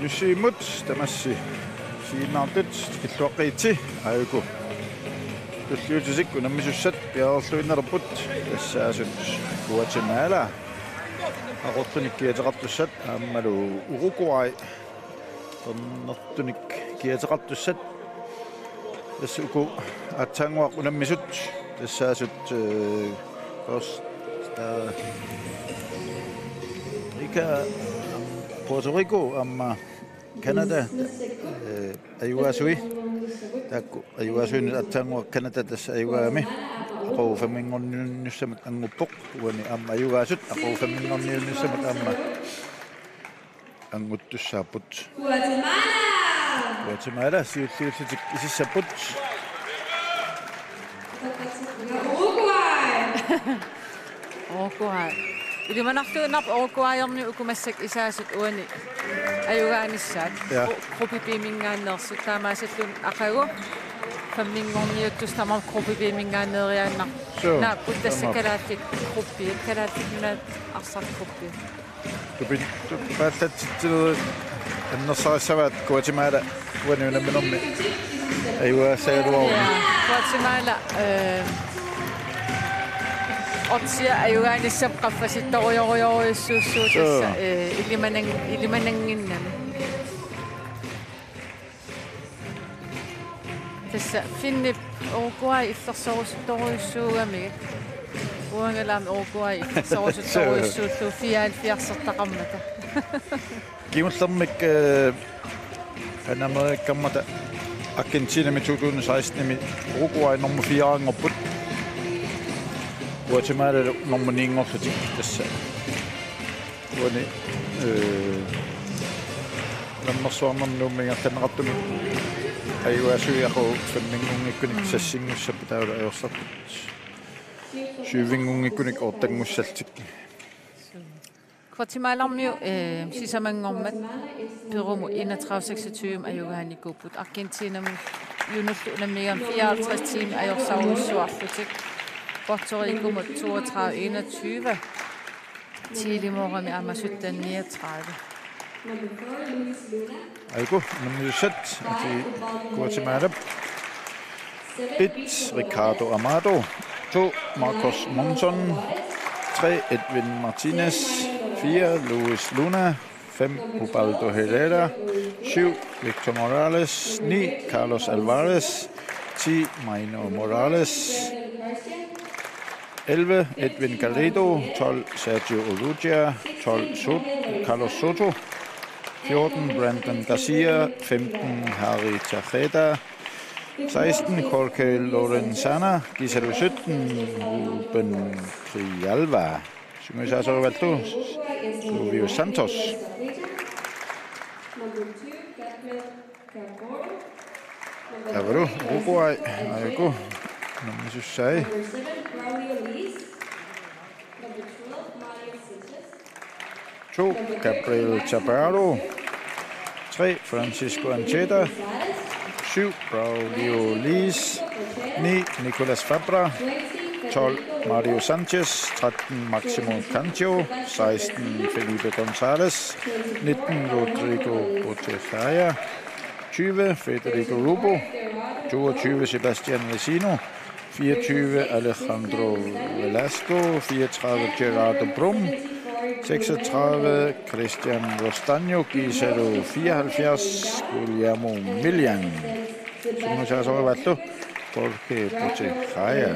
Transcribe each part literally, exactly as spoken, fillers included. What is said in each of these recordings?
Nussiimmut tamassi isiginnaartut tikilluaqqiitsi, aajuku tulliutisik unammisussat piareerluinnalerput, tassaasut Guatemala aqortunik kiateqartussat aammalu Uruguay qernertunik kiateqartussat. Tassa uku aatsaannguaq unammisut tassaasut, eh, Costa Rica, Puerto Rico aamma Canada, eh, ajugaasui. Taakku ajugaasuinnut aatsaannguaq Canada tassa ajugaagami. Aqagu femminngorniunnissamut annguppoq. Uani aamma ajugaasut aqagu femminngorniunnissamut aamma annguttussaapput. Guatemala! Guatemala siulliullutik isissapput. Uruguay! Uruguay. Ilimanarluinnarpoq Uruguayermiut uku massakkut isaasut uani ajugaanissaat. Ja. Gru-, gruppe B-minngaanneersut taamaasillutik aqagu femminngorniuttussat tamarmik gruppe B-minngaanneeriaannar-. Suu. Naapput tassa tamarmik. Kalaallit gruppiat, Kalaallit Nunaat arsaq gruppi. Tupin-, tupaallatsitsilerit annersarissavaat Guatemala uani unamminermi ajugaasagaluaruni. Ja, Guatemala, eh, oddsia ajugaanissap qaffasittorujorujorujussuussuup. Joo. Tassa, eh, ilimanang-, ilimanannginnami. Tassa finnip Uruguay illersorusuttorujussuugamigit. Uangalu aamma Uruguay illersorusuttorujussuullugu fireoghalvfjerdsertaqarmata. Kingullermik, eh, Panamerikammata Argentinami to tusind sekstenimi Uruguay nummer fire-nngorput. Guatemala nummer ni-nngorlutik tassa. Uani, eh, nammersuarnermi Nuummi ingerlanneqartumi ajugaasui aqagu femminngunngikkunik Mm. sassinngussapput taavalu ajorsartut syvinngunngikkunik ottenngussallutik. Guatemalarmiut, eh, sisamanngormat Perumut enogtredive seksogtyve ajugaanikuupput. Argentinamut unammigamik fireoghalvtreds ti ajorsarujussuarlutik. Puerto Ricomut toogtredive enogtyve. Chilemooramik aamma sytten niogtredive. Aajuku unammisussat atii Guatemalap: et, Ricardo Amado. To, Marcos Monzon. Tre, Edwin Martinez. Fire, Luis Luna. Fem, Ubaldo Herrera. Syv, Victor Morales. Ni, Carlos Alvarez. Ti, Maino Morales. Elleve, Edwin Garrido. Tolv, Sergio Urrutia. Tolv, Sot-, Carlos Soto. Fjorten, Brandon Garcia. Femten, Harry Tejeda. Seksten, Jorge Lorenzana. Kiisalu sytten, Ruben Grijalva. Sungiusaasorivallu Fluvio Santos. Taavalu Uruguay aajuku unammisussai. To, Gabriel Chaparro. Tre, Francisco Ancheta. Syv, Braulio Liz. Ni, Nicolas Fabra. Tolv, Mario Sanchez. Tretten, Maximo Cancio. Seksten, Felipe González. Nitten, Rodrigo Botejaya. Tyve, Federico Rubo. Toogtyve, Sebastian Vecino. Fireogtyve, Alejandro Velasco. Fireogtredive, Gerardo Brum. Seksogtredive, Cristian Rostaño. Kiisalu fireoghalvfjerds, Guillermo Millan. Sungiusaasorivallu Jorge Botejaya.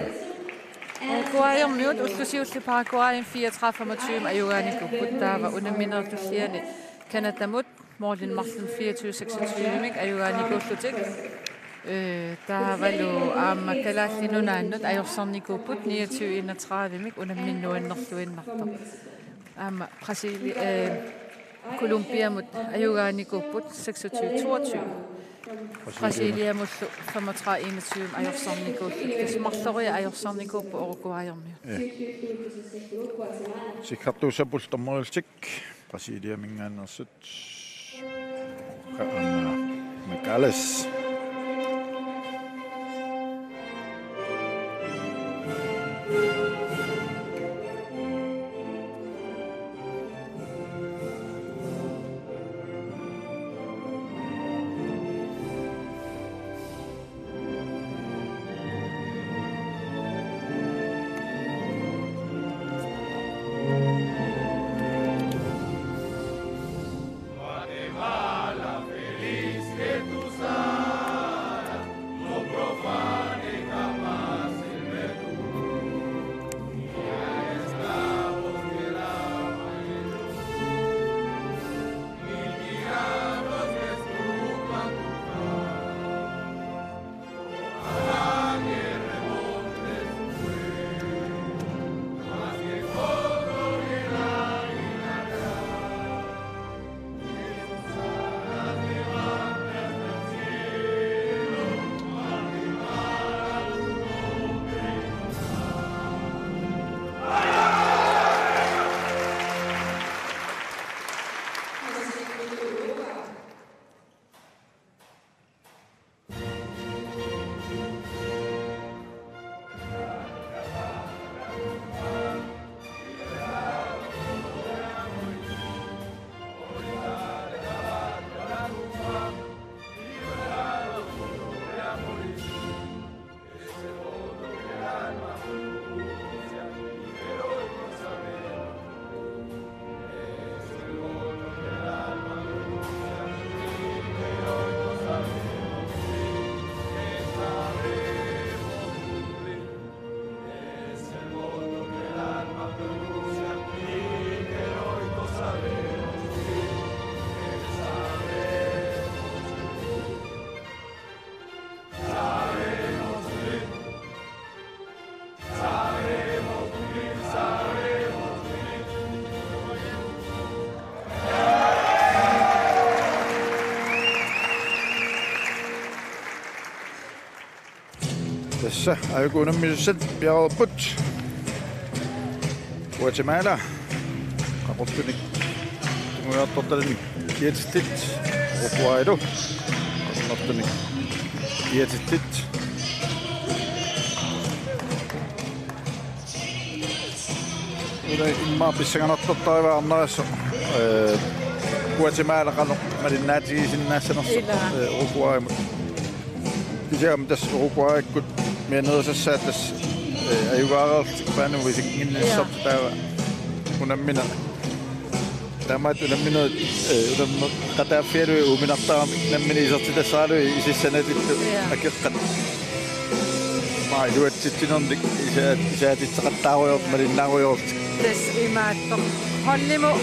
Uruguayermiut ulloq siulleq Paraguayimi fireogtredive femogtyve ajugaanikuupput, taava unamminerit tulliani Canadamut målinik marluk fireogtyve seksogtyvemik ajugaanikuullutik. Eh, taavalu aamma Kalaallit Nunaannut ajorsarnikuupput niogtyve enogtredivemik unamminik nuannerluinnartoq. Aamma Brasili-, eh, Colombiamut ajugaanikuupput seksogtyve toogtyve. Brasiliamullu femogtredive enogtyve ajorsarnikuullutik. Tassa marloriarlutik ajorsarnikuupput Uruguayermiut. Ja. Sikkartuussapput dommerillutik Brasiliaminngaanneersut. Aamma Megales. Tassa aajukua unammisut piareerput. Guatemala qaqortunik tungujortortalinik kiatillit, Uruguaylu qaqortunik kiatillit. Ila immaqa pissanganartortarivaa arnarisoq, eh, Guatemala qanoq malinnaatigisinnaassanersoq, ilaa, eh, Uruguaymut. Kisianni tassa Uruguaykkut mianerisassaat tassa, eh, ajugaareerlutik paanut isiginnginnissarput, ja, taava unammineq. Taamaattoq unamminerit, eh, unammeqataaffigalugit uuminartaramik nammineq isertitassaralugu isissanatillu, ja, akeqqat. Maa iluatsitsinernik isaat-, isaatitseqattaarujoortut malinnaarujoorlutik. Tassa imaattoq. Holdimut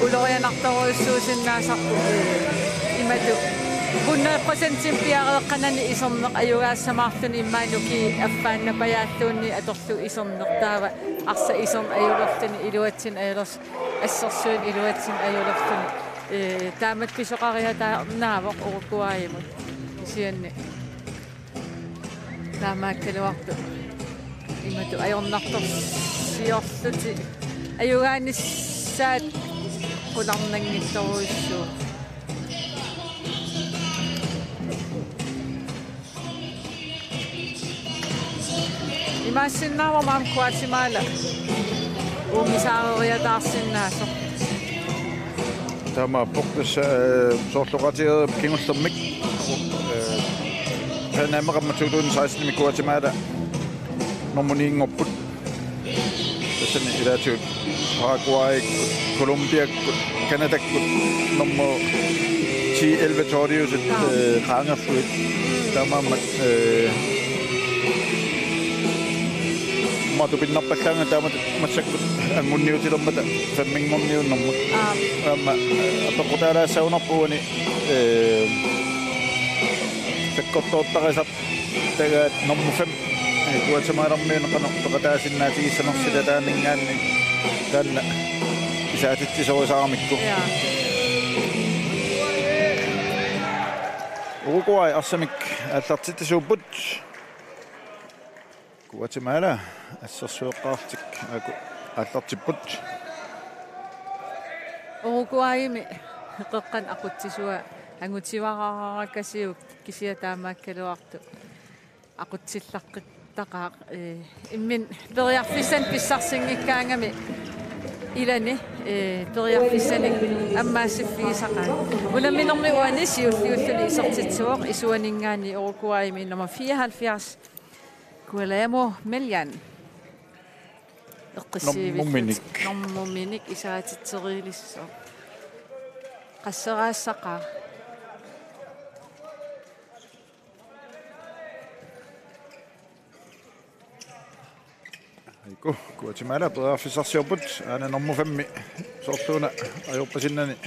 ulorianartorujussuusinnaasarput, eh, imatut. Hundrede procentimik piareeqqanani iserneq ajugaassamaarluni immaqa nukiit affaannapajaalluunniit atorlugu iserneq taava arsaq iserneq ajulerluni iluatsinneq ajulerluni assersuineq iluatsinneq ajulerluni. Eh, taamatut pisoqariataarnaavoq Uruguaymut. Kisianni taamaakkaluartoq imatut ajornartorsiorlutik ajugaanissaat qularnanngitsorujussuuvoq. Imaassinnaavoq aamma Guatemala uumisaareriataarsinnaasoq. Taamaappoq tassa, eh, soorlu oqaatigereerput kingullermik, eh, Pan Am-imi aamma to tusind seksten-imi Guatemala nummer ni-nngorput. Tassani ilaatigut Paraguayakkut, Colombiakkut, Canadakkut nummer ti, elleve, tolviusut, eh, qaangerlugit. Taamaammat, eh, aamma tupinnarpallaanngilaq taamatut massakkut angunniutilermata femminngorniunnermut. Aap. Aamma, eh, apeqqutaalaassagunarpoq uani, eh, sakkortoortarisartagaat nummer fem, eh, Guatemalarmiunit qanoq peqataasinnaatigissanersoq, mm, taannaanngaanniit taanna isaatitsisorisaaramikku. Ja. Uruguay arsamik aallartitsisuupput. Guatemala assersueqqaarlutik aajuku aallartipput. Uruguaymi qeqqanut aqutsisua angutivararakasiuk kisianni taamaakkaluartoq aqutsillaqqittarpoq, eh, imminut periarfissanik pissarsinngikkaangami ilani, eh, periarfissanik ammaassiffigisaqaat. Unamminermi uani siulliulluni isertitsivoq isuaninngaanniit Uruguaymi nummer fireoghalvfjerds. Guillermo Melian. Eqqissiivilluni. Normuminik. Normuminik isaatitseriilissoq. Qasseraassaqaaq. Aajuku, Guatemala periarfissarsiorput, aana normu femmi soorluuna ajorpasinnani.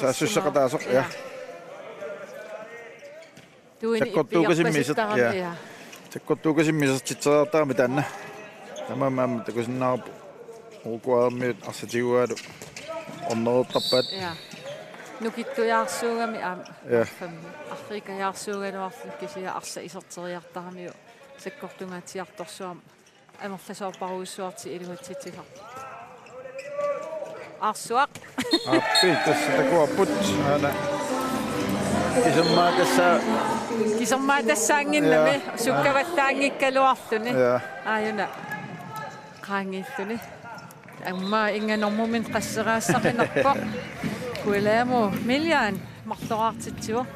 Saassusseqataasoq, ja. Ja. Tuini sakkortuukasimmik iser-, ippiarpasittarami, ja, ja. Sakkortuukasimmik isertitseriartarami taanna. Tamanna aamma takusinnaavarput Uruguaymiut arsaq tiguaalu ornereertarpaat. Ja. Nukittujaarsuugami aamma. Ja. Femmi. Arriikkajaarsuugaluarluni kisianni arsaq iserteriartaramiuk sakkortungaatsiartorsuarmik amerlasoorparujussuartik iluatsitsisarput. Arsuaq. Aappi, tassa takuarput. Aana. Kisermaa tassa. Kisermaa tassaannginnami, ja, sukkavallaanngikkaluarluni. Ja. Aajuna. Qaangiilluni. Aamma inga normuminik qasseraassaqinerpoq. Guillermo Melian marloraartitsivoq.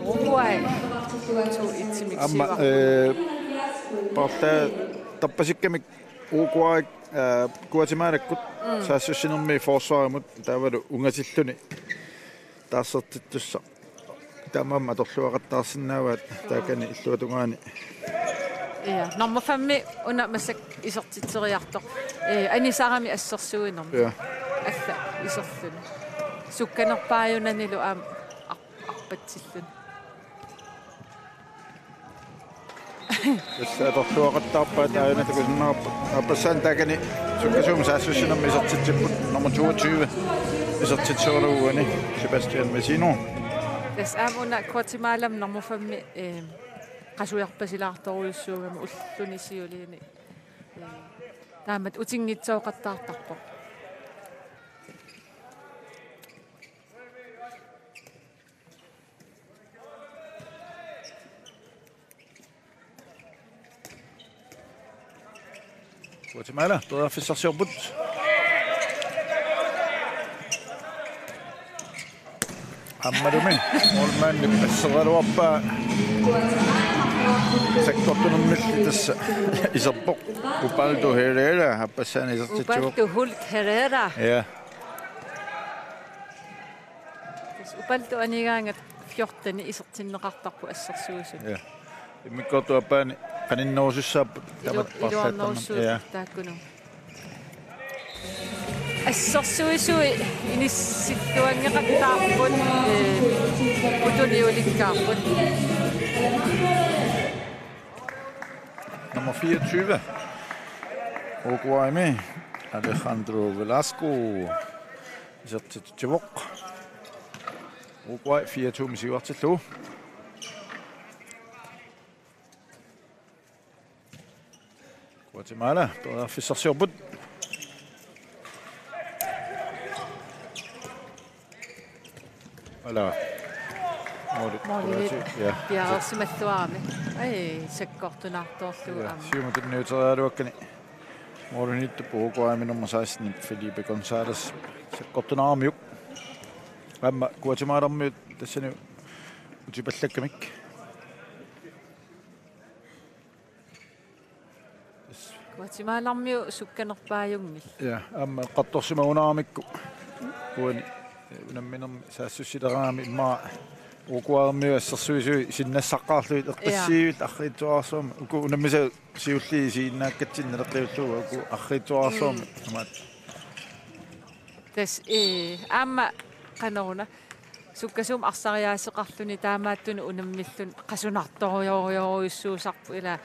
Uruguay to et-imik. Aamma, siuarput, eh, paarlaat tappasikkamik Uruguay, eh, Guatemalakkut, mm, saassussinermi forsvarimut taavalu ungasilluni taarsertittussaq. Taamaammat atorluaqattaarsinnaavaat taakani illuatungaani. Ja, nummer femmi una massakkut isertitseriartoq. Eh, anisarami assersuinermi. Ja. Alla iserluni. Sukkanerpaajunanilu aamma ar-, arpatsilluni. Tassa atorluaqattaarpaat aajuna takusinnaavarput. Aappassaani taakani sukkasuumik saassussinermi isertitsipput nummer toogtyve. Isertitseriaralugu uani Sebastian Vecino. Tassa aamma una Guatemalami nummer fem, eh, qasujarpasilaartorujussuugami ulluni siuliini. Eh, taamatut utinngitsooqattaartarpoq. Guatemala, periarfissarsiorput. Aammalumi, målmandip asseraluarpaa. Sakkortunermilli tassa iserpoq. Ubaldo Herrera, aappassaani isertitsivoq. Ubaldo Hulk Herrera. Ja. Tassa Ubaldo anigaangat fjorten isertinneqartarpoq assersuisut. Ja. Immikkoortup aappaani qaninnerusussaapput. Ilu-, tamatta paarlaattarmat. Iluarnerussuupput. Ja. Taakkununnga. Assersuisui inissilluanngeqattaarput, eh, utuniulikkaarput. Nummer fireogtyve. Uruguaymi Alejandro Velasco. Isertitsivoq. Uruguay fire to-mi siuartillugu. Guatemala, periarfissarsiorput. Ala. Måli. Måli. Ja. Piareersimalluarami. Ai, sakkortunaartoorlugu. Ja, aamma. Siumut tunniuteriaraluakkani. Målimiittup Uruguaymi nummer seksten, Felipe González. Sakkortunaaramiuk. Aamma Guatemalarmiut tassani utipallakkamik. Guatemalarmiut sukkanerpaajunngillat. Ja, aamma eqqartorsimagunaaramikku. Uani, eh, unamminermi saassussileraangami immaqa Uruguaymiut assersuisui sinnassaqarlugit eqqissivik. Ja. Arriitsuararsuarmik uku unammisat siulliit isiginnaakkatsinnik naleqqiullugu uku arriitsuararsuarmik. Mm. Tamaat. Tassa, eh, aamma qanoruna. Sukkasuumik arsariaaseqarluni taamaattunut unammilluni qasunartorujorujussuusarput ila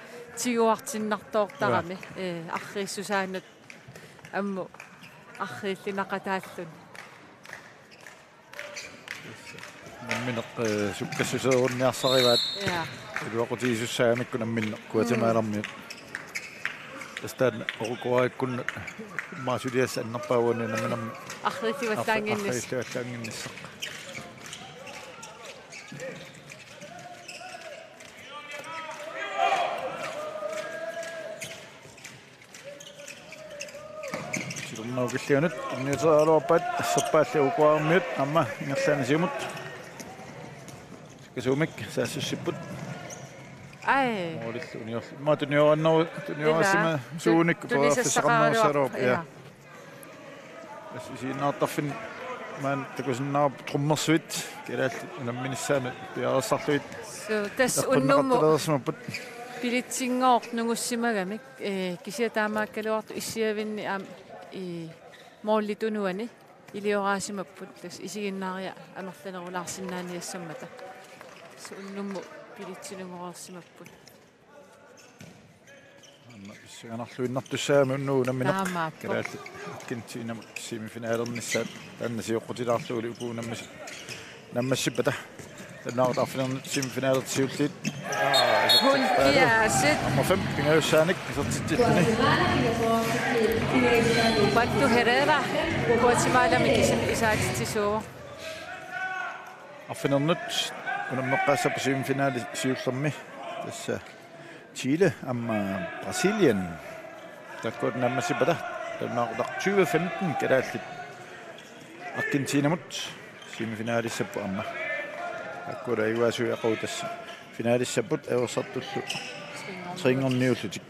tiguartinnartoortarami. Ja. Eh, arriissusaanut ammut arriillinaqataalluni. Nammineq, eh, sukkassuseerunniarsarivaat. Ja. Iluaqutigisussaagamikkit namminneq Guatemalarmiut. Mm. Tassa taanna Uruguaykkunnut maasulias annerpaavoq namminermi. Arriillivallaannginnis-. Arriillivallaannginnissaq. Silernaukillianut tunniuteriaraluarpaat asserpaalli Uruguaymiut aamma ingerlaannaq siumut. Sukkasuumik saassussipput. Ai. Målillu uniorlu. Immaqa tunioranneru-, tuniorassima. Ilaa. Suunik tu-, tunisassaqaraluarpoq, periarfissaqarnerussaagaluarpoq. Ja. Ja. Tassa isiginnaartarfinni maani takusinnaavarput trommersuit kalaallit unamminissaannut piareersarlugit. Suu, tassa unnummut eqqunneqartalereersimapput. Billetsinngooq nungussimagami, eh, kisianni taamaakkaluartoq issiavinni aamma i målip tunuani ilioraasimapput, tassa isiginnaariaq amerlanerulaarsinnaaniassammata. Tassa unnummut billetsinngooreersimapput. Aamma pissanganarluinnartussaagami unnugu unammineq. Taamaappoq. Kalaallit Argentinamut semifinalernissaat taanna sioqqutilaarlugulu uku unammis-, unammissippata. Taannaavoq arfineq-, semifinalit siulliit. Aa, Hulkiaasit. Nummer fem, pingajussaanik, isertitsilluni. Ubaldo Herrera, Guatemalami kisimik isaatitsisuuvoq. Arfinernut unammeqqaassapput semifinali siullermi. Tassa Chile aamma Brasilien. Taakku unammissippata. Taannaavoq tyve femten kalaallit Argentinamut semifinalissapput aamma. Taakku ila iguasuiaqau tassa finalissapput ajorsartullu trinngorniullutik.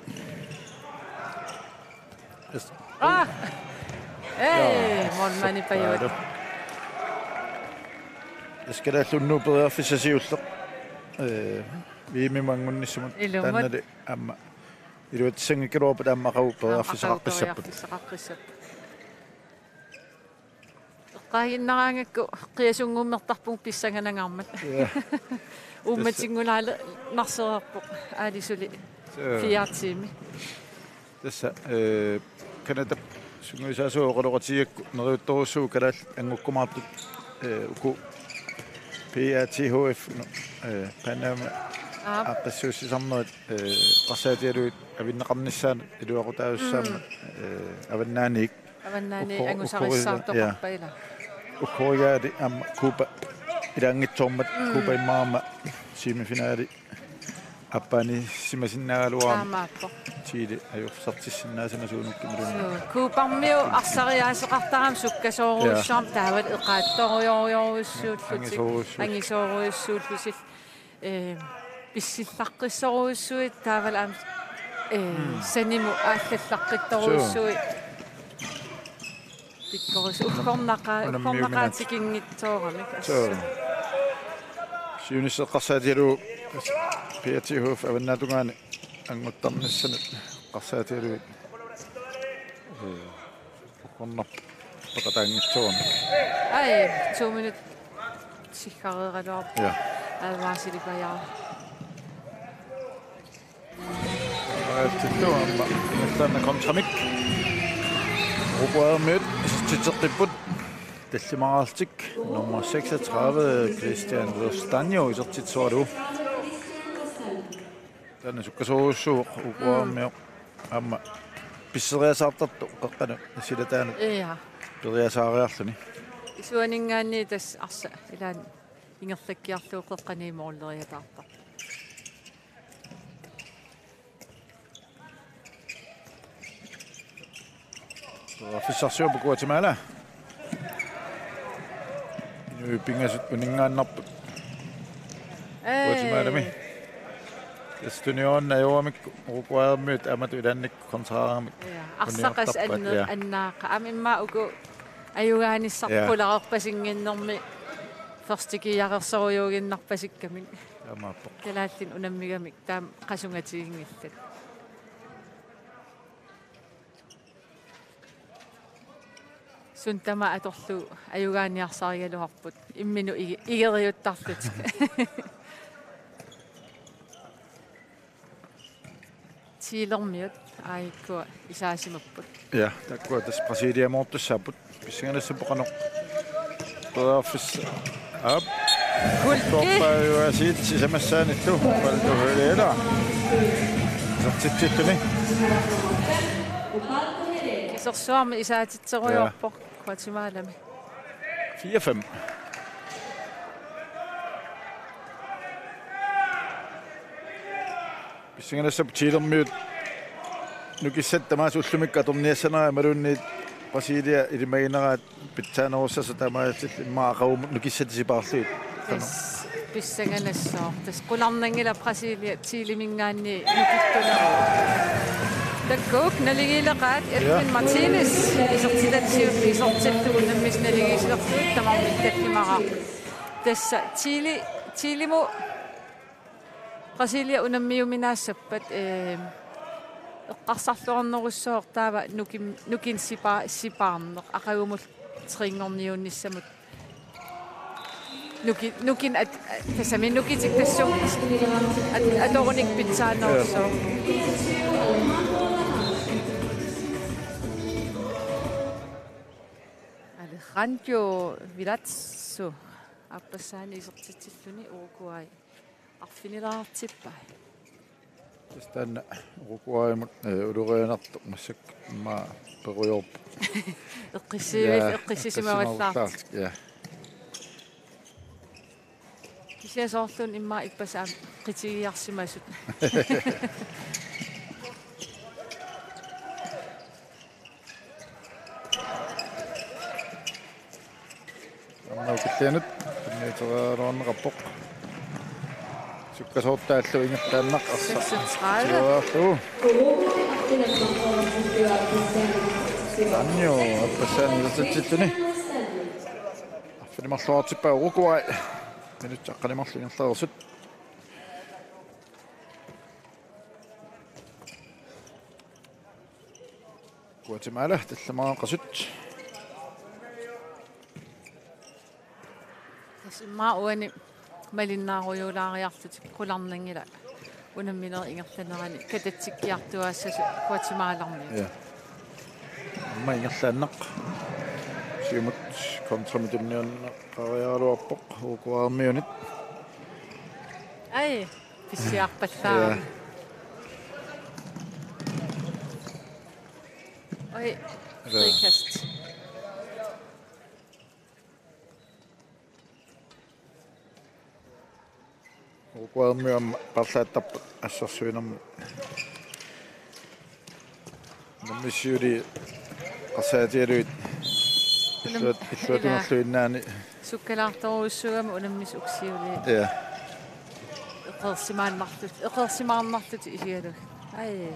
Yes. Ah! Ei, ja, målmandi pajuat. Tassa kalaallit unnugu periarfissaq siulleq. Eh, V M-imut angunnissamut. Ilumut. Taannali aamma iluatsissanngikkaluarput aamma aqagu periarfissaqaqqissapput. Aamma aqagu periarfissaqaqqissapput. Eqqaaginnaraangakku qiasunngummertarpunga pissanganangaarmat. Ja. Uummatinngulaaleq narsereerpoq aalisuli. Suu. Fire tiimi. Tassa, eh, Canadap sungiusaasoq oqaloqatigigakku neriuttorujussuuvoq kalaallit anngukkumaartut, eh, uku P A T H F, øh, Panama Aap. Aaqqissuussisarnerit, øh, eqqarsaatigalugit avinneqarnissaanut iluaqutaajussaammat, Mm. øh, avannaaniit. Avannaaniit ukkori-, angusarissaartoqarpat, ja. Ila. Ukkorigaali aamma Cuba ilaanngitsoormat, Mm. Cuba immaqa aamma semifinali aappaaniissimasinnaagaluarami. Taamaappoq. Chile ajorsartissinnaasama suunukkut imaluunniit. Suu, Cubarmiut arsariaaseqartarami sukkasoorujussuarmik, ja, taavalu eqaattorujorujussuullutik. Angisoorujussuullutik. Angisoorujussuullutik. Ee, pissillaqqissorujussuit taavalu aamma, ee, Mm. sanimut aallallaqqittorujussuit. Suu. Pikkoris uggornaqa-, unammiuminaat. Uggornaqaatiginngitsooramik. Suu. Assut. Siunissaq eqqarsaatigalugu P A T H F avannaatungaani annguttarnissamut eqqarsaatigalugit. Ee, uggornarpoq peqataanngitsoorami. Ai, to minut siggareeraluarpoq. Ja. Advarsilipajaaq. Aallartittu aamma ingerlaannaq kontramik. Uruguaymiut isertitseqqipput. Tallimaqartik nummer seksogtredive, Christian Rostanio, isertitseralugu. Taanna sukkasoorujussuuvoq Uruguaymioq. Mm. Aamma pisseriasaartartoq qeqqanut silataanut. Ja. Periasaariarluni. Isuaninngaanniit tassa arsaq ilaanni ingerlakkiarlugu qeqqani måleriataartarpoq. Periarfissarsiorput Guatemala. Inuit pingasut uninngaannarput. Ee. Guatemalami. Tassa tunioruna ajoramikku Uruguaymiut aamma ilaannikkut kontraramik. Ja. Arsaq qas uniortarpaat, anne-, ja, annaaqa. Aamma immaqa uku ajugaanissarput, ja, pulareerpasinnginnermi førstegearersorujuuginnarpasikkamik. Taamaappoq. Kalaallit unammigamik taama qasungatiginngillat. Suut tamaasa atorlugu ajugaaniarsarigaluarput. Imminut ige-, igeriuttarlutik. Chilermiut aajuku isaasimapput. Ja, taakkua tassa Brasiliamoortussaapput. Pissanganassapput qanoq. Periarfissaq. Aap. Gulki. Torpaajuasiit sisamassaanillu. Ubaldo Herrera. Isertitsilluni. Isersuarmi isaatitserujoorpoq. Ja. Guatemalami. Fire fem. Pissanganassapput Chilermiut nukissat tamaasa ullumikkut atorniassanerat imaluunniit Brasilia ilimagineraat pitsaanerussasoq taamaalillutik immaqa aqagumut nukissat sipaarlugit. Tassa pissanganassooq. Tassa qularnanngilaq Brasilia Chileminngaanniit nukittuneruvoq. Taakku naligiileqaat, ja, Edwin Martinez isertitatsigut isertillugu unammisut naligiissilerlugit tamarmik tallimaraat. Tassa Chile, Chilemut Brasilia unammiuminaassappat, ee, eqqarsarluarnerussooq taava nukim-, nukinnik sipa-, sipaarneq aqagumut trinngorniunnissamut. Nuki-, nukinnik at-, tassami nukitik tassunga at-, atorunik pitsaanerussooq. Alejandro Villazo aappassaani isertitsilluni Uruguay. Arfinilaartippai. Tassa taanna Uruguaymut, eh, ulorianartoq massakkut immaqa perujoorpoq. Eqqissivil-, ja, eqqissisimavallaartoq. Eqqissisimavallaartoq, ja. Kisianni soorluuna immaqa ippassaq aamma qitigiarsimasut. Aamma ukillianut tunniuteriaraluarneqarpoq. Sukkasoortaallu ingerlaannaq arsaq. Seksogtredive. Tigoorlu. Anjo, aappassaani isertitsilluni. Arfineq-marluartippaa Uruguay. Minutsit aqqaneq-marluk ingerlareersut. Guatemala, tallimaqqasut. Tassa immaqa uani malinnaarujuulaariarlutik qularnanngilaq unamminerit ingerlaneranni katatsikkiartuaassasut Guatemalarmiut. Ja. Aamma ingerlaannaq. Siumut Kontramik tunniunneqariaraluarpoq U K-miunit. Ai, pissiarpallaarami. Oj, frikast. U K-miut aamma paarlaattarput assersuinermi. Unammisut siuliini arsaatigalugit illuat, illuatungerluinnaani. Sukkalaartorujussuugami unammisut uku siuliini. Ja. Eqeersimaannarlutik, eqeersimaarnarlutik isigalugit. Ai.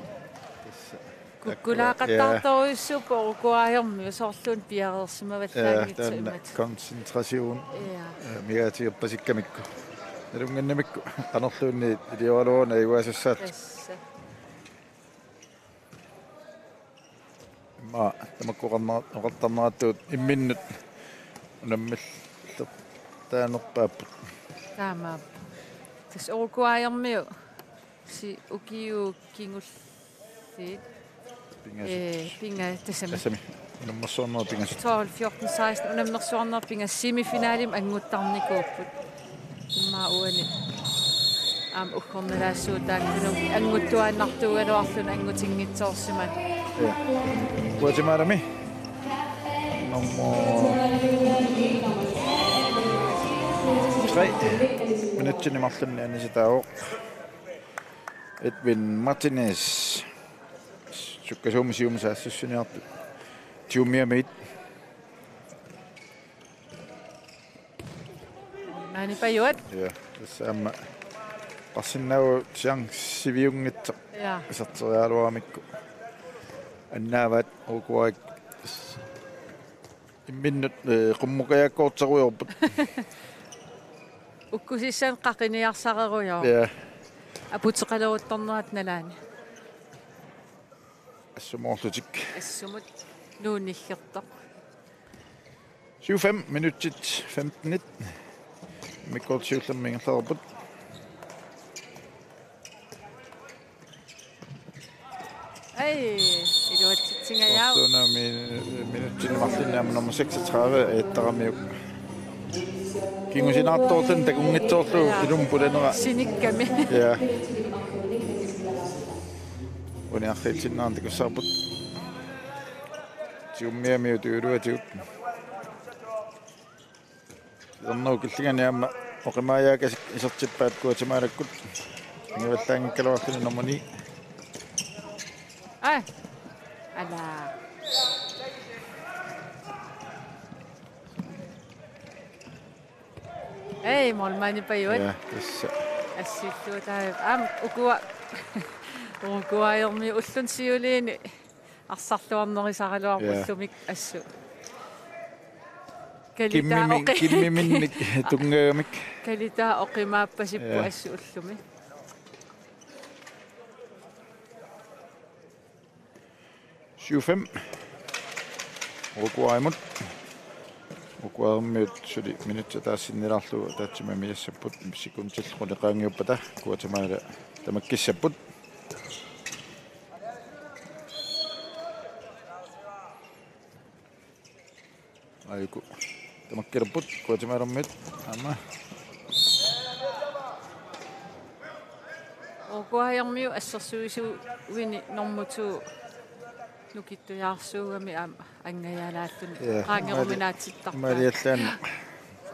Kukkulaaqattaartorujussuupput U K-miut soorluuna piareersimavallaanngitsoq. Ja, taanna imatut. Koncentration. Ja. Ja, migaatigerpasikkamikku. Nalunnginnamikku qanorluunniit ilioralugit ajugaasassaat. Tassa. Immaqa tamakku oqarna-, oqartarneratut imminnut unammillertaanerpaapput. Taamaappoq. Tassa U K-miut si ukiut kingulliit. Pingasut. Ee, pinga-, tassami. Tassami. Unammersuarnerit pingasut. Tolv, fjorten, seksten unammersuarnerit pingasut semifinalimi annguttarnikuupput. Immaqa uani aamma uggornalaassuutaakkunani annguttuaannartuugaluarluni angutinngitsoorsimasoq. Ja. Guatemalami nummer tre. Minutsini marlunni anisitaavoq. Edwin Martinez. Sukkasuumik siumut saassussiniartut. Tiumiamit. Maani pajuat. Ja, tassa aamma qarsinnaavoq chanceiviunngitsoq. Ja. Iserteriaraluaramikku. Annaavaat U K-miut. Imminnut, eh, qummukajaakkoorterujoorput. Ukkusissat qaqiniarsarerujoor. Ja. Aputeqaleruttornerat nalaani. Assumoorlutik. Assumut nuunnilersoq. Syv fem minutsit femtenit. Mikkortiullermi ingerlareerput. Ai, iluatsitsingajaavoq. Soorluuna mi-, minutsini marlunni aamma nummer seksogtredive eettaramiuk. Kingusinaartoorluni takunngitsoorlugu. Ja. Ilumut pulanera. Sinikkami. Ja. Uniarriilsinnaarnikussaapput. Tiumiamiut tujuuluatigut. Siorna killingani aamma oqimaajaakasik isertippaat Guatemalakkut. Ingivallaanngikkaluarluni nummer ni. Ai. Ala. Ei, målmandi pajuat. Ja, tassa. Assillugu taava. Aamma ukua. Ukua irmi ullun siuliini. Arsarluarnerisaraluarput. Ja. Ullumi assut. Kalita Kimmimi-, oqi-, kimmiminnik tunngagamik. Kalita oqimaappasippoq. Ja. Assut ullumi. Syv fem. Uruguaymut. Uruguaymiut suli minutsit ataasinnilaarlugu ataatsimik amigassapput, sekundit qulit qaangiuppata Guatemala tamakkissapput. Aajuku tamakkilerput Guatemalamiut aamma. Uruguaymiut assersuisuuini normu to nukittujaarsuugami aamma angajaalaalluni. Ja, qaangeruminaatsittarpaa. Maali-, maaliallaannaq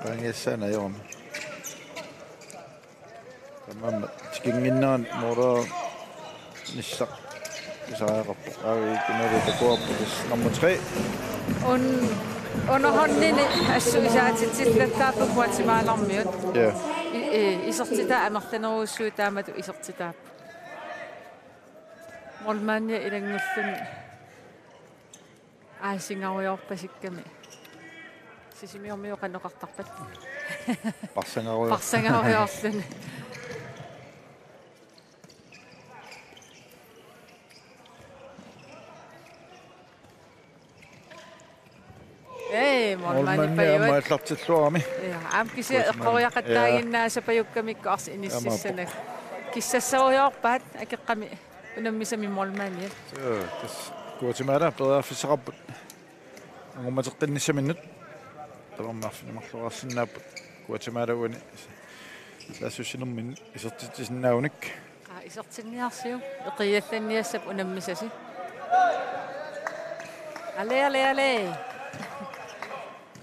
qaangiassaanngorami. Tamanna tikinnginnerani målernissaq pisariaqarpoq. Aavi Kunali takuarpoq, tassa nummer tre. Un-, underholdnini assut isaatitsillattaapput Guatemalamiut. Ja. I-, i-, isertitaa amerlanerujussuit taamatut isertitaapput. Målmandia ilanngulluni. Aasingarujoorpasikkami. Sisimiormiut qanoq oqartarpat? Parsangarujoor-. Parsangarujoorluni. Ei, målmandi. Målmandi pajuat. Aamma aallartilluarami. Ja, aamma kisianni Guatemala. Eqqoriaqattaaginnaasapajukkamikkit arsaq inississanak. Aamma. Kissassarujoorpaat akeqqami. Unammisami målmandi. Joo, tassa Guatemala periarfissaqarput angummateqqinnissaminnut. Tamarmi arfineq-marloqarsinnaapput Guatemala uani saassussinerminni isertitsisinnaagunik. Aa, isertinniarsiuk, eqiallanniassap unammisasi. Ale, ale, ale.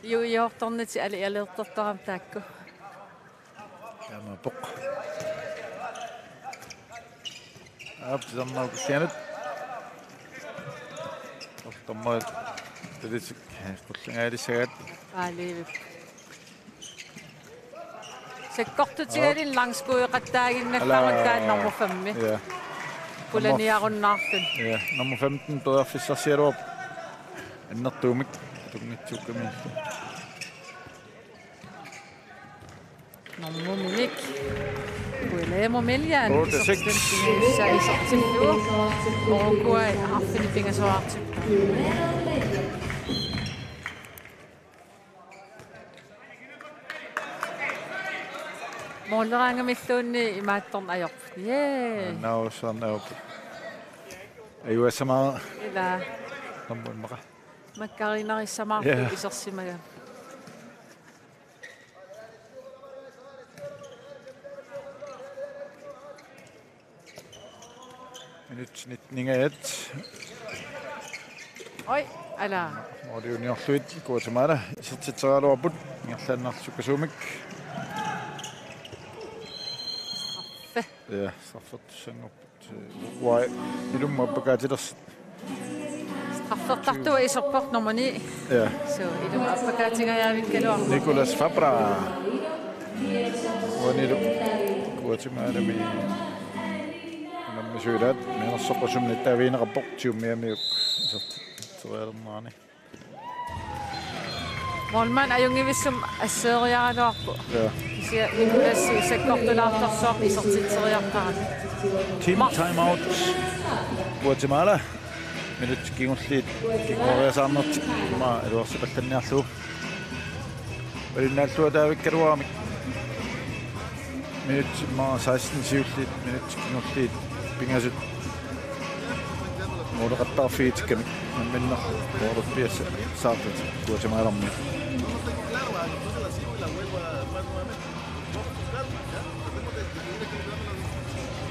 Iu, iuortorniti ale, aleertortarami taakku. Taamaappoq. Aap, titarnerup killilianut. Ortormaat talisik qullingaalissagaat. Aaliivik. Sakkortutigalin langskueqattaaginnallarmat taanna nummer femmi. Ja. Pulaniarunnaarluni. Ja, nummer femten periarfissarsigaluarpoq. Annertuumik tunngitsukkamiillu. Normuminik. Guillermo Millian. Otte seks. Isertitsinniussaa isertillugu. Uruguay arfineq-pingasoraartippoq. Mooleraangamilluunniit imaattorneq ajorput. Jee. Nausarnerup. Ajuassamaa. Ila. Normu immaqa. Makkarinarissamaa. Jee. Isersimagami. Minut nitten-ingaat. Oj, ala. Måli uniorlugit Guatemala isertitseriaraluarput ingerlaannaq sukkasuumik. Straffe. Ja, straffertussanngorput. Uruguay ilummut appakaatilersut. Straffertartoq iserpoq nummer ni. Ja. So, ilummut appakaatingajaavikkaluarpoq. Nicolas Fabra. Uanilu Guatemalami unammisuilaat mianersoqqusumik nittaavigineqarpoq, tyve-miamiuk isertitserialernerani. Målmand ajunngivissumik asseeriaraluarpoq. Ja. Kisianni Nicolas sakkortulaartorsuaq isertitseriartarami. Team timeout. Guatemala. Minutsit kingulliit kinguariasaarnertik immaqa iluarsipallanniarlugu. Valinnaalluataavikkaluaramik. Minutsit immaqa seksten siulliit, minutsit kingulliit pingasut. Måleqattaarfigitikkamik nammineq målippiassaartut Guatemalarmiut.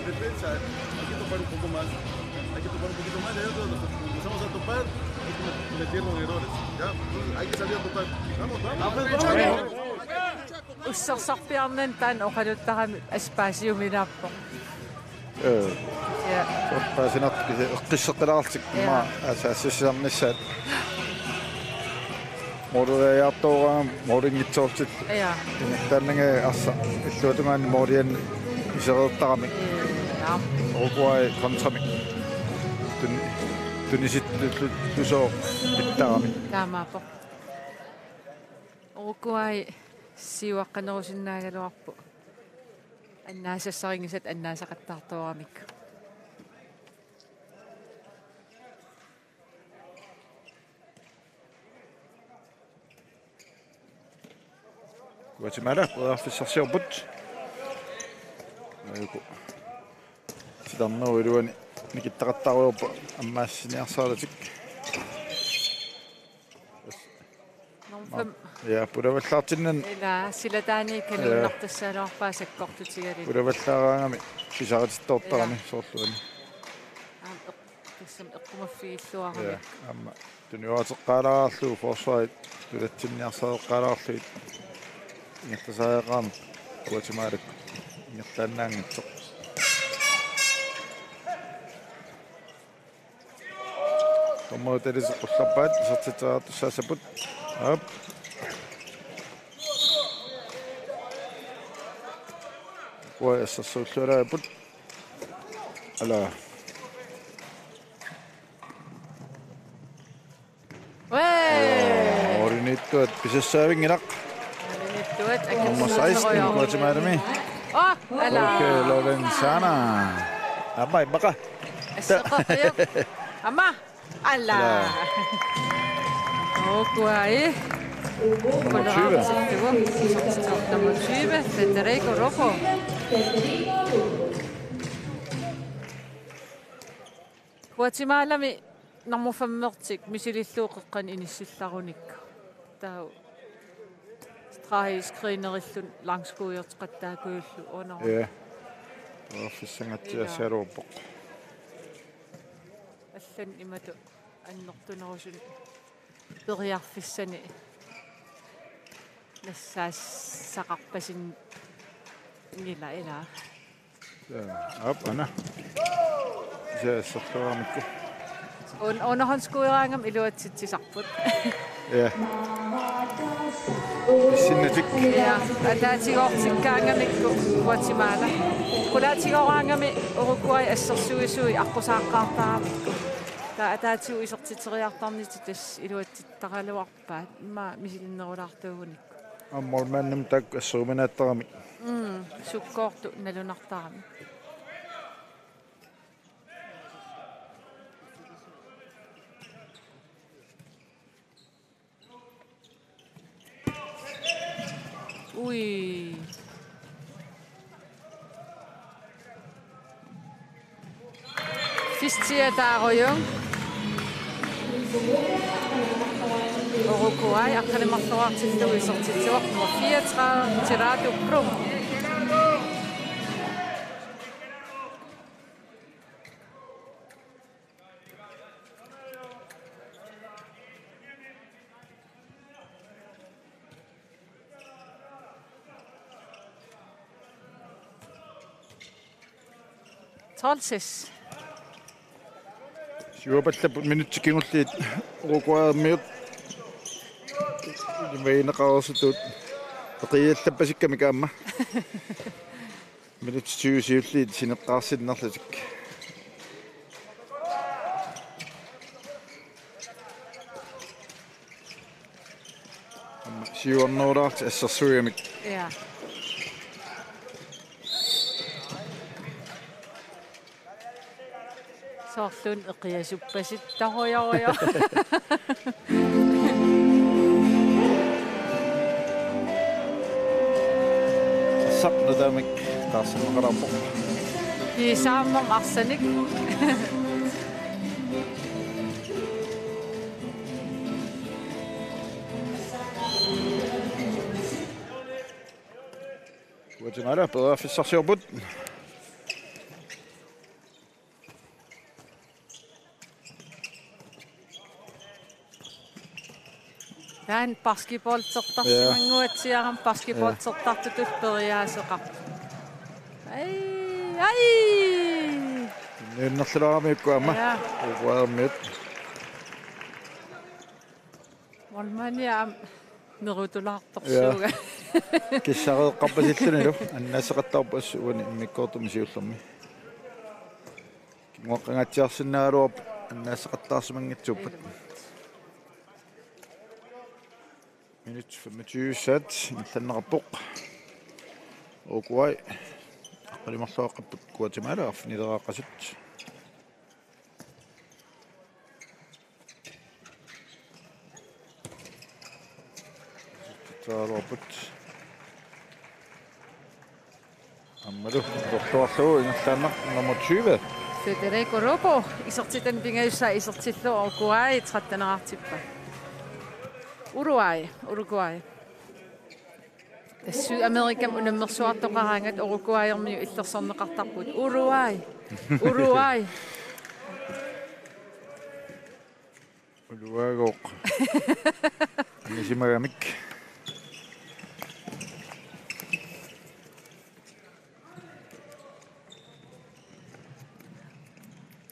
Defensa, hay que tocar un poco más. Hay que tocar un poquito más. Ya nos empezamos a topar y cometieron errores. Ya, hay que salir a tocar. Vamos, vamos. Ussersorpiarnani taanna oqaluttarami espaciumilaappoq. Ee. Ja. Paasinartoq kisianni eqqisseqqilaarlutik. Ja. Immaqa asaassussisarnissaat. Måleriartoorami målinngitsoortillugu. Ja. Taannagit arsaq illuatungaani måliani isereertarami. Ja. Uruguay kontramik. Tun-, tunisittulusooq pittarami. Taamaappoq. Uruguay siuaqqanerusinnaagaluarpoq. Annaasassarinngisat annaasaqattaartooramik. Guatemala periarfissarsiorput. Ajuku. Titarnerup iluani nikittaqattaarujoorpoq ammaassiniarsaarlutik. Norm fem. Ja, pulavallaartinnani. Ila, silataani kanuunnartassagaluarpaa sakkortutigaluni. Pulavallaaraangami pisaritittoortarami. Ja. Soorluani. Aamma eq-, tassami eqqumaffigilluarami. Ja, aamma tuniuaateqqaalaarlugu forsvarit tulatsinniarsaareqqaalaarlugit ingerlasariaqarami Guatemalakkut ingerlaannaanngitsoq. Dommerit ilisit qullerpaat isertitseriartussaassapput. Aap. Uruguay assersuulluaraapput. Ala. Wee! Målimiittuat pisassaavinngilaq. Målimiittuat. Nummer seksten, Guatemalami. Oh, ala. Jorge Lorenzana. Aamma immaqa. Asseqaqiup. Aamma. Ala. Ala. Uruguay. Nummer tyve. Nummer tyve, Federico Rojo. Guatemalami nummer femmertik misilillugu qeqqani inissillarunnik. Taava Ai screenerilluni langskuujoqattaakujullu una. Ja. Periarfissangatsiassagaluarpoq. Allan imatut annertunerusunik periarfissanik nassaassaqarpasinngilaq ilaa. Ja, aap, aana. Isa asserluaramikku. Un-, underhåndsskueraangami iluatsitsisarput. Ja. Issinnatik. Ja, ataatigoortikkaangamikku Guatemala. Qulaatigooraangami Uruguay assersuisui aqqusaaqqaartaramikku. Taava ataatigut isertiteriartarnitit tassa iluatsittaraluarpaat. Immaqa misilinnerulaartuugunikku. Aamma målmandimut taakku asseruminaattarami. Mm, sukkoortut nalunartarami. Ui. Fistiataarujuk. Uruguay aqqaneq-marloraartillugu isertitsivoq nummer fireogtredive, Gerardo Brum. Tolv seks. Siuapallapput minutsit kingulliit Uruguaymiut. Imagineqareersutut eqiallappasikkamik aamma. Minutsit tyve siulliit sineqqaarsinnarlutik. Aamma siuarnerulaartut assersuigamik. Ja. Soorluuna eqiasuppasittorujorujuk. Sapnutaamik taarserneqalaarpoq. Kiisaammat arsanik. Guatemala periarfissarsiorput. Taanna basketballtertarsimannguatsiarami, basketballtertartutut periaaseqarpoq. Ai, ai! Nuunnerlulaaramiukku aamma. Ja. Uruguaymiut. Målmandi aamma nerutulaartorsuuga. Ja. Kissareeqqarpasillunilu annaasaqattaarput assut uani immikkoortumi siullermi. Kinguaqqangaatsiarsinnaagaluarput annaasaqattaarsimanngitsuuppat. Minut femogtyve sat ingerlanneqarpoq. Uruguay aqqaneq-marloqarput Guatemala arfinileraqqasut. Taavalu aammalu torluarlugu ingerlaannaq nummer tyve. Federico Robo, isertitani pingajussaa isertillugu Uruguay tretteneqartippoq. Uruguay, Uruguay. Tassa Sydamerikami unammersuartoqaraangat Uruguayermiut illersorneqartarput. Uruguay. Uruguay. Uruguaygooq. Anisimagamik.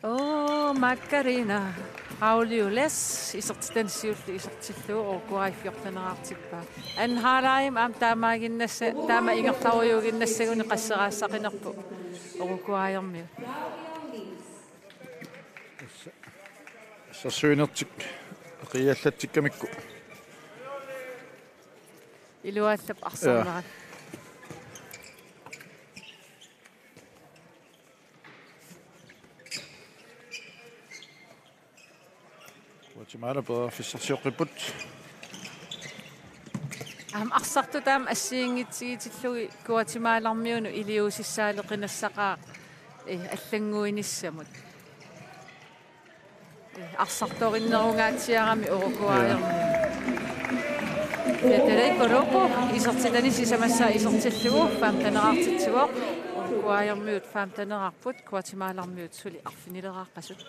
Oo, Macarena Auliules isertitani siulleq isertillugu Uruguay fjorteneqartippaa. Anden halvlegimi aamma taamaaginnassa-, taama ingerlarujuuginnassaguni qasseraassaqinerpoq Uruguayermiut. Assersuinertik eqiallatsikkamikku. Iluaallap arsarnerat. Ja. Guatemala periarfissarsioqqipput. Aamma arsartut taama assigiinngitsigitillugu Guatemalarmiunut iliuusissaaleqinassaqaaq, eh, allannguinissamut. Eh, arsartorinnerungaatsiarami Uruguayermiut. Ja. Peter Koropo isertitani sisamassaa isertillugu femteneqartitsivoq. Uruguayermiut femteneqarput, Guatemalarmiut suli arfinileraarpasut.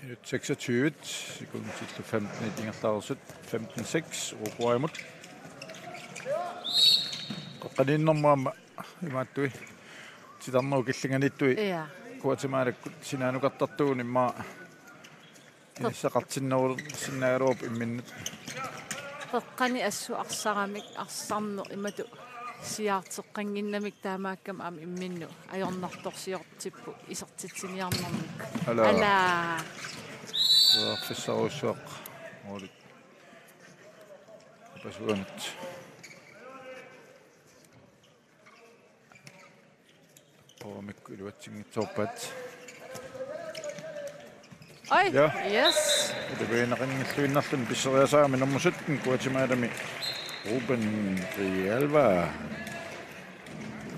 Minut seksogtyve, sekundillu femten ingerlareersut, femten seks Uruguaymut. Qoqqaniinnermut aamma imaattui titarnerup killinganiittui. Ja. Guatemalakkut sinaanukartartugut immaqa inissaqartinnerulersinnaagaluarpoq imminnut. Qeqqani assut arsaramik arsarneq imatut siaarteqqannginnamik taamaakkami aamma imminnut ajornartorsiortippoq isertitsiniarnermik. Alaa. Alaa. Periarfissarujussuaq. Målit. Apasuanut. Oomik iluatsinngitsoorpaat. Oj, ja. Yes. Utapiinaqanngilluinnarluni pisseriasaarami nummer sytten Guatemalami Ruben Grijalva.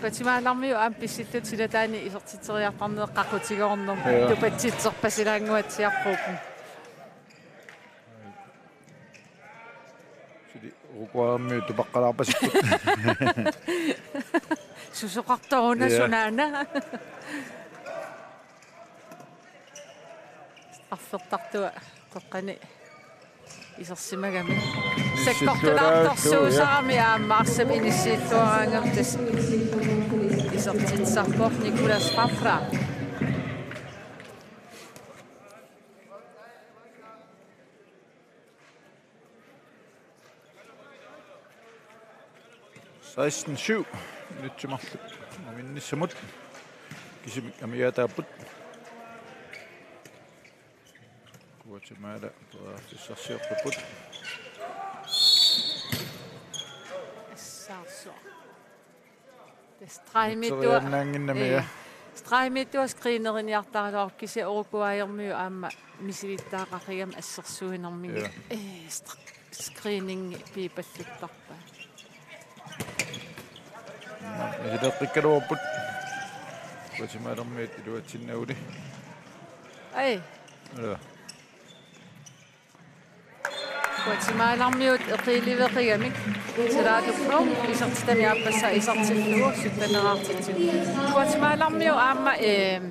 Guatemalarmiut aamma pissillugit silataani isertitseriartarneq qaqutigoornermut. Ja. Tupatsitserpasilaannguatsiarpugut. Suli Uruguaymiut tupaqqalaarpasipput. Susoqartoruna. Ja. Sunaana. Straffertartua qeqqani isersimagami. Isersilaartorsuusarami aamma arsap inissiilluaraangami tassa isertitsisarpoq Nicolas Fafra. Seksten syv. Minutsit marluk uminnissamut. Kisimik amigaataapput. Guatemala periarfissarsioqqipput. Assaarsuaq. Tassa stregimiittua. Mitseriannaannginnami, ja. Ee, stregimiittua screeneriniartaraluarpoq kisianni Uruguayermiut aamma misilittagaqigami assersuinermigit. Ja. Ee, stre-, screening piipalluttarpaa. Misileqqikkaluarput. Guatemalarmiut iluatsinnaguli. Ai. Ja. Guatemalarmiut eqiiliveqigamik. Salaatuppoq isertitani aappassaa isertillugu sytteneqartitsivoq. Guatemalarmiut aamma, ehm,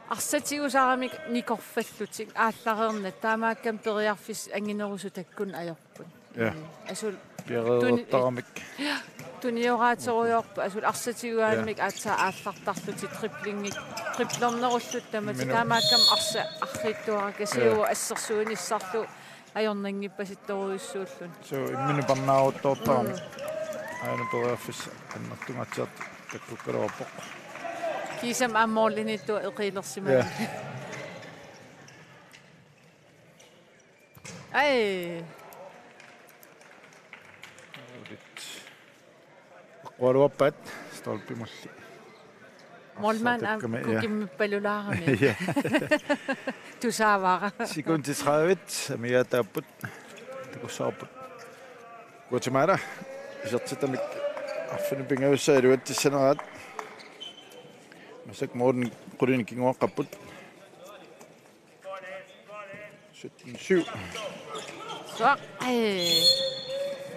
arsaq tigusaramik nikorfallutik aallareernatik taamaakkami periarfissat anginerusut takkunnut ajorput. Ja. Asuli piareertaramik. Tuni-, ja, tunioraatsorujoorput asuli arsaq tiguaannik, ja, aatsaat aallartarlutik driblingit, driblernerullutik tamatik. Minu- taamaakkami arsaq arriitsuararsuuvoq, ja, assersuinissarlu ajornanngippasittorujussuulluni. Suu, imminut parnaaruttoortarami. Mm. Aana periarfissaq annertungaatsiartoq takkukkaluarpoq. Kiisami aamma målimiittoq eqiilersimagami. Ja. Ai. Målmand. Aqqualuarpaat stolpimulli. Målmand aamma, ja, kukimmippalulaarami. Ja. Tusaavara. Sekundit tredive, amigaataapput. Takussavarput. Guatemala. Isertitamik arfineq-pingajussaa iluatsissaneraat. Massakkut målmandit qulinik kinguaqqapput. Sytten syv. Suaq. Ai.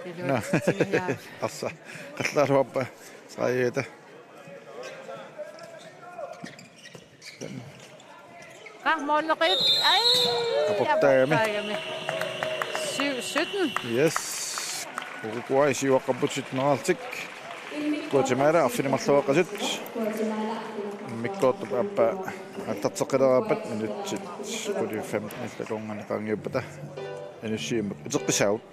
Nå. Iluatsitsigiaa. Arsaq. Qallaaluarpaa. Saajuta. Qa måleqit. Ai. Aportaagami. Aportaagami. Syv sytten. Yes. Uruguay siuaqqapput sytteneqarlutik. Guatemala arfineq-marluaqqasut. Immikkoortup aappaa aallarteqqileraarpat minutsit qulit femtenillu akornanni qaangiuppata. Anussiumik uteqqissaagut.